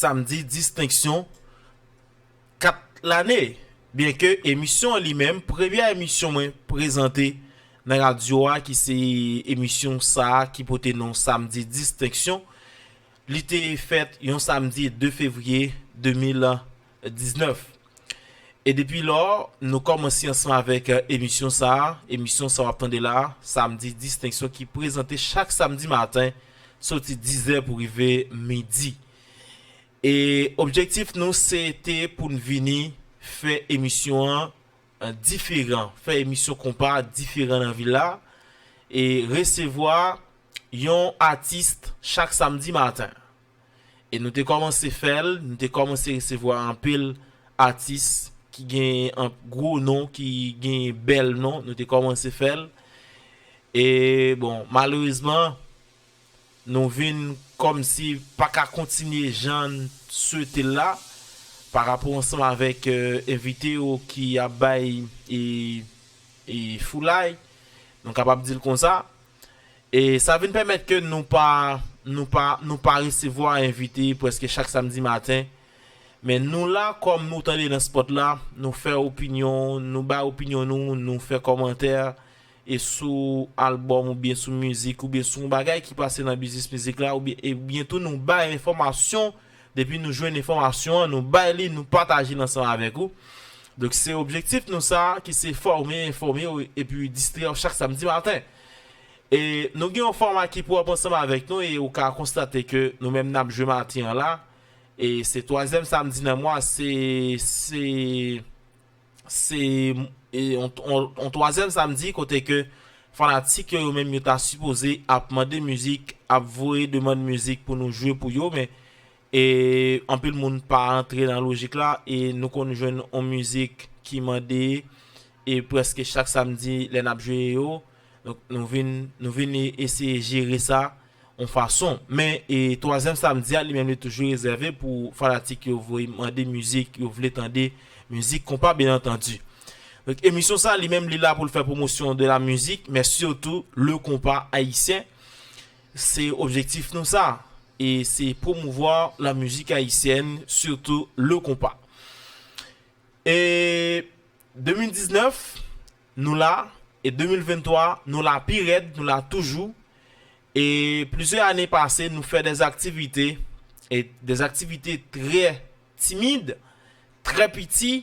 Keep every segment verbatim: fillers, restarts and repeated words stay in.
Samdi Distenksyon kat lane. Byenke emisyon an li menm, premyè emisyon mwen prezante nan radyo a, ki se emisyon sa a ki pote non Samdi Distenksyon, li te fèt yon samdi de fevriye de mil diznèf. E depi lò, nou kòmanse ansanm avèk, eh, emisyon sa a. Emisyon sa w ap tande la, Samdi Distenksyon, ki prezante chak samdi maten, soti dizè pou rive midi. E objektif nou, se te pou n vini fè emisyon an, eh, diferan, fè emisyon konpa diferan nan vil la, e resevwa yon atis chak samdi maten. E nou te kòmanse fè l, nou te kòmanse resevwa anpil atis ki gen an, gwo non, ki gen bèl non, nou te kòmanse fè l. E bon, malerezman, nou vin kòmsi pa ka kontinye jan n swete l la, pa rapò ansanm avèk, eh, envite yo ki ap bay, e, e foulay, nou kapab di l konsa. E sa vin pèmèt ke nou pa, nou pa, nou pa resevwa envite prèske chak samdi maten. Men nou la, kòm nou tande nan spòt la, nou fè opinyon, nou bay opinyon nou, nou fè kòmantè, e sou albòm oubyen sou mizik oubyen sou yon bagay ki pase nan biznis mizik la, oubyen, ebyen tou nou bay enfòmasyon. Depi nou jwenn enfòmasyon an, nou bay li, nou pataje l ansanm avèk ou. Donk se objektif nou sa, ki se fòme, enfòme w epi distrè w chak samdi maten. E nou gen yon fòma ki pwòp ansanm avèk nou, e ou ka konstate ke nou menm n ap jwe maten an la. E se twazyèm samdi nan mwa, se, se, se, e, on, on, on twazyèm samdi kote ke fanatik yo, yo menm yo ta sipoze ap mande mizik, ap voye demann mizik pou nou jwe pou yo, men, e, anpil moun pa antre nan lojik la, e nou konn jwenn on mizik ki mande, e prèske chak samdi lè n ap jwe yo, donk nou vin, nou vin e, eseye jere sa yon fason. Men, e twazyèm samdi a, li menm li toujou rezève pou fanatik yo voye mande mizik, yo vle tande mizik konpa, byen antandi. Donk emisyon sa, li menm li la pou l fè pwomosyon de la mizik, men sitou le konpa ayisyen. Se objektif nou sa. E se promouvoir la musique haïtienne, surtout le konpa. E de mil diznèf, nou la, e de mil venntwa, nou la pi rèd, nou la toujou. E plizyè ane pase, nou fè dè aktivite, e dè aktivite trè timid, trè piti,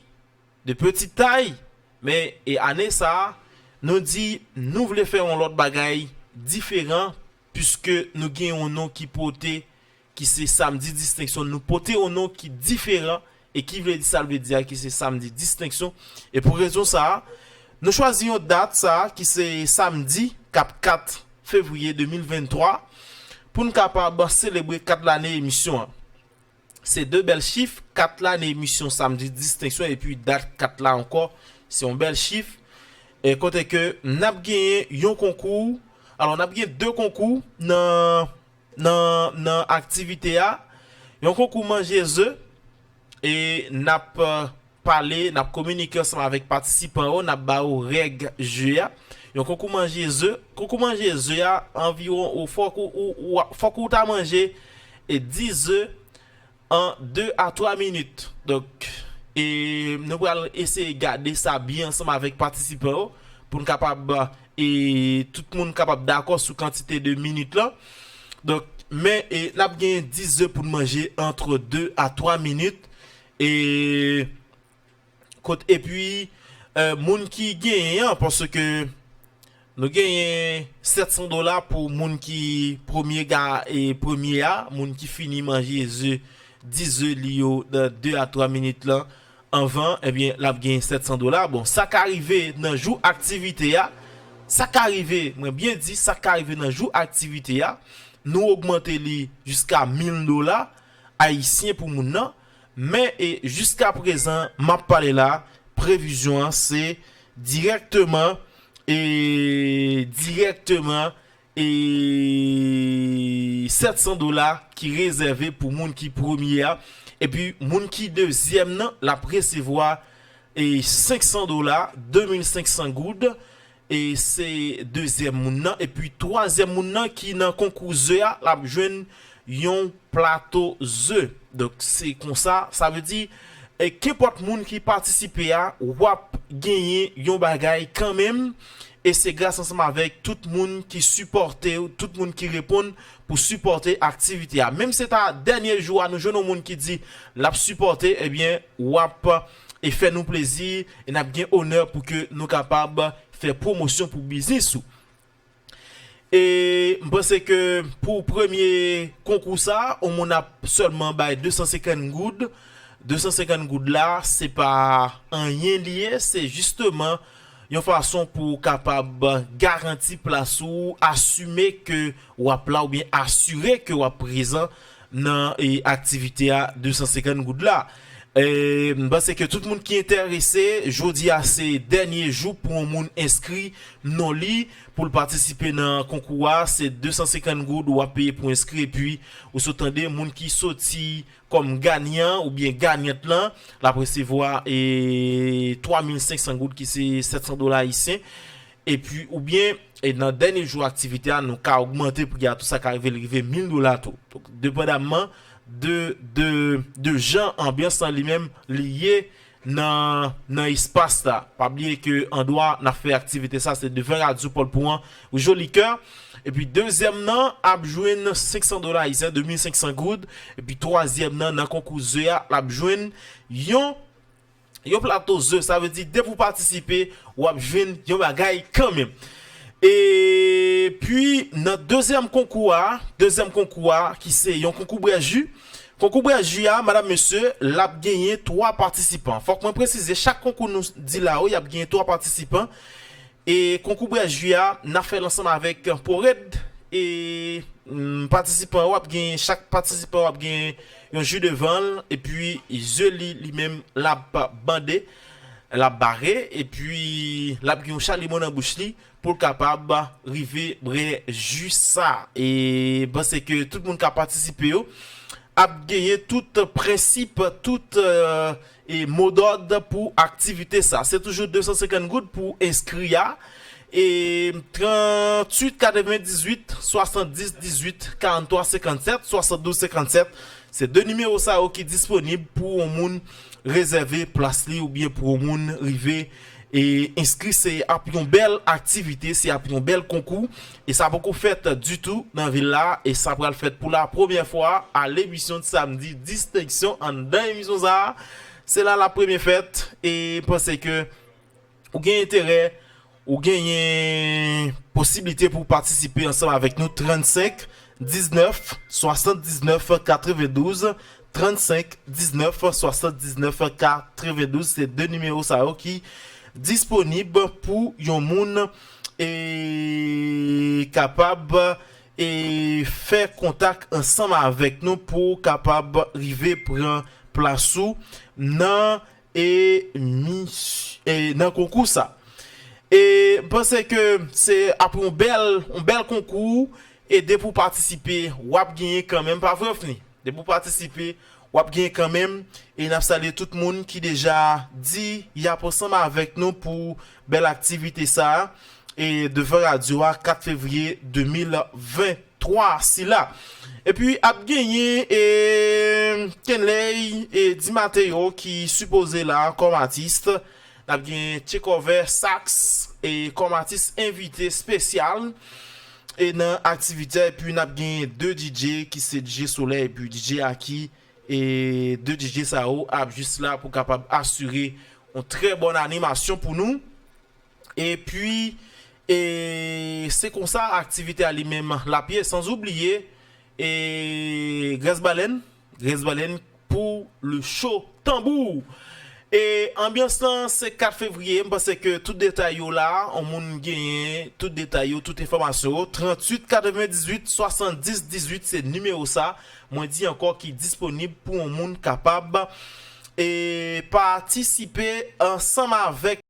de petite taille, men, e ane sa a, nou di nou vle fè yon lòt bagay diferan, piske nou gen yon non ki pote, ki se Samdi Distenksyon. Nou pote yon non ki diferan, e ki vle di sa l vle di a, ki se Samdi Distenksyon. E pou rezon sa a, nou chwazi yon dat sa a, ki se samdi k ap kat fevriye de mil venntwa, pou n kapab selebre kat lane emisyon an. Se de bèl chif, kat lane emisyon Samdi Distenksyon, epi dat kat la ankò, se yon bèl chif. E kote ke n ap genyen yon konkou, alò, n ap gen de konkou nan, nan, nan aktivite a. Yon konkou manje ze, e n ap, eh, pale, n ap kominike ansanm avèk patisipan yo, n ap ba yo règ je a. Yon konkou manje ze, konkou manje ze a, anviwon, ou fòk ou, ou, ou, fòk ou ta manje, e dis ze an de a twa minit. Donk, e nou pral eseye gade sa byen ansanm avèk patisipan yo, pou n kapab, e tout moun kapab dakò sou kantite de minit lan. Donk, men, e n ap gen dis ze pou n manje, antre de a twa minit. E kot, epi, eh, moun ki genyen an, paske nou genyen sèt san dola pou moun ki premye ga, e premye a, moun ki fini manje ze, dis ze li yo nan de a twa minit lan, anvan, ebyen, l ap genyen sèt san dola. Bon, sa ka rive nan jou aktivite a, sa ka rive, mwen byen di, sa ka rive nan jou aktivite a, nou ogmante li jiska mil dola ayisyen pou moun nan, men, e jiska prezan, m ap pale la, previzyon an se dirèkteman, e dirèkteman, e sèt san dola ki rezève pou moun ki premye a. Epi moun ki dezyèm nan, l ap resevwa, e senk san dola, de mil senk san goud. E se dezyèm moun nan. Epi twazyèm moun nan ki nan konkou ze a, l ap jwenn yon plato ze. Donk, se konsa, sa vle di, e, kenpòt moun ki patisipe a, w ap genyen yon bagay kanmenm. E se gras ansanm avèk tout moun ki sipòte w, tout moun ki reponn pou sipòte aktivite a. Menm se ta dènye jou a, nou jwenn yon moun ki di l ap sipòte, ebyen, w ap, e, fè nou plezi, e n ap gen onè pou ke nou kapab fè pwomosyon pou biznis ou. E m panse ke pou premye konkou sa, yon moun ap sèlman bay de san senkant goud. De san senkant goud la, se pa anyen li ye, se jisteman yon fason pou w kapab garanti plas ou, asime ke w ap la oubyen asire ke w ap prezan nan, e, aktivite a de san senkant goud la. E, m panse ke tout moun ki enterese, jodi a se dènye jou pou yon moun enskri non li pou l patisipe nan konkou a. Se de san senkant goud w ap peye pou enskri, epi ou sot tande moun ki soti kòm ganyan oubyen ganyant lan, l ap resevwa, e, twa mil senk san goud, ki se sèt san dola ayisyen. Epi, oubyen, e, nan dènye jou aktivite a, nou ka ogmante pri a tou, sa ka rive, li rive mil dola tou. Donk, depandamman de, de, de jan anbyans lan li menm li ye nan, nan espas la. Pa bliye ke andwa n ap fè aktivite sa, se devan radyo Pòlpou an, Joli Kè. Epi dezyèm nan ap jwenn senk san dola ayisyen, de mil senk san goud. Epi twazyèm nan, nan konkou ze a, l ap jwenn yon, yon plato ze. Sa vle di, depi w patisipe, w ap jwenn yon bagay kanmenm. Epi, nan dezyèm konkou a, dezyèm konkou a, ki se yon konkou bwè ji. Konkou bwè ji a, madam, mesye, l ap genyen twa patisipan. Fòk mwen presize, chak konkou nou di la yo, y ap genyen twa patisipan. E konkou bwè ji a, n ap fè l ansanm avèk Pored. E, mm, patisipan yo ap gen, chak patisipan yo ap gen yon ji devan l, epi je li, li menm, l ap bande, l ap bare, epi l ap gen yon chalimo nan bouch li pou l kapab rive bwè ji sa. E m panse ke tout moun k ap patisipe yo ap genyen tout prensip, tout, euh, e modòd pou aktivite sa. Se toujou de san senkant goud pou enskri a. E tranntuit katrevendizuit swasanndis dizuit karanntwa senkannsèt, swasanndouz senkannsèt, se de nimewo sa yo ki disponib pou yon moun rezève plas li oubyen pou yon moun rive e enskri. Se ap yon bèl aktivite, se ap yon bèl konkou. E sa poko fèt ditou nan vil la, e sa pral fèt pou la premyè fwa a lemisyon de samdi Distenksyon. Anndan emisyon sa a, se la l ap premye fèt. E m panse ke ou gen enterè, ou genyen posiblite pou w patisipe ansanm avèk nou. Trannsenk diznèf swasanndiznèf katrevendouz, trannsenk diznèf swasanndiznèf katrevendouz, se de nimewo sa yo ki disponib pou yon moun e kapab e fè kontak ansanm avèk nou pou kapab rive pran plas ou nan emis-, e nan konkou sa. E m panse ke se ap yon bèl, yon bèl konkou, e depi w patisipe, w ap genyen kanmenm, pa vre, Ofni? Depi w patisipe, w ap genyen kanmenm. E n ap salye tout moun ki deja di y ap ansanm avèk nou pou bèl aktivite sa a, e devan radyo a, kat fevriye de mil venntwa sila. Epi ap genyen, e, Kenley, e, Di Mateo ki sipoze la kòm atis. N ap gen Tchekòvè Sax, e, kòm atis envite espesyal, e, nan aktivite a. Epi n ap gen de D J ki se D J Solèy epi D J Aki. E de D J sa yo ap jis la pou kapab asire yon trè bòn animasyon pou nou. Epi, e se konsa aktivite a li menm l ap ye, san oubliye, e Grès Balèn, Grès Balèn pou le show tanbou. E anbyans lan se kat fevriye, m panse ke tout detay yo la, yon moun genyen tout detay yo, tout enfòmasyon yo. Tranntuit katrevendizuit swasanndis dizuit se nimewo sa, mwen di ankò, ki disponib pou yon moun kapab e patisipe ansanm avèk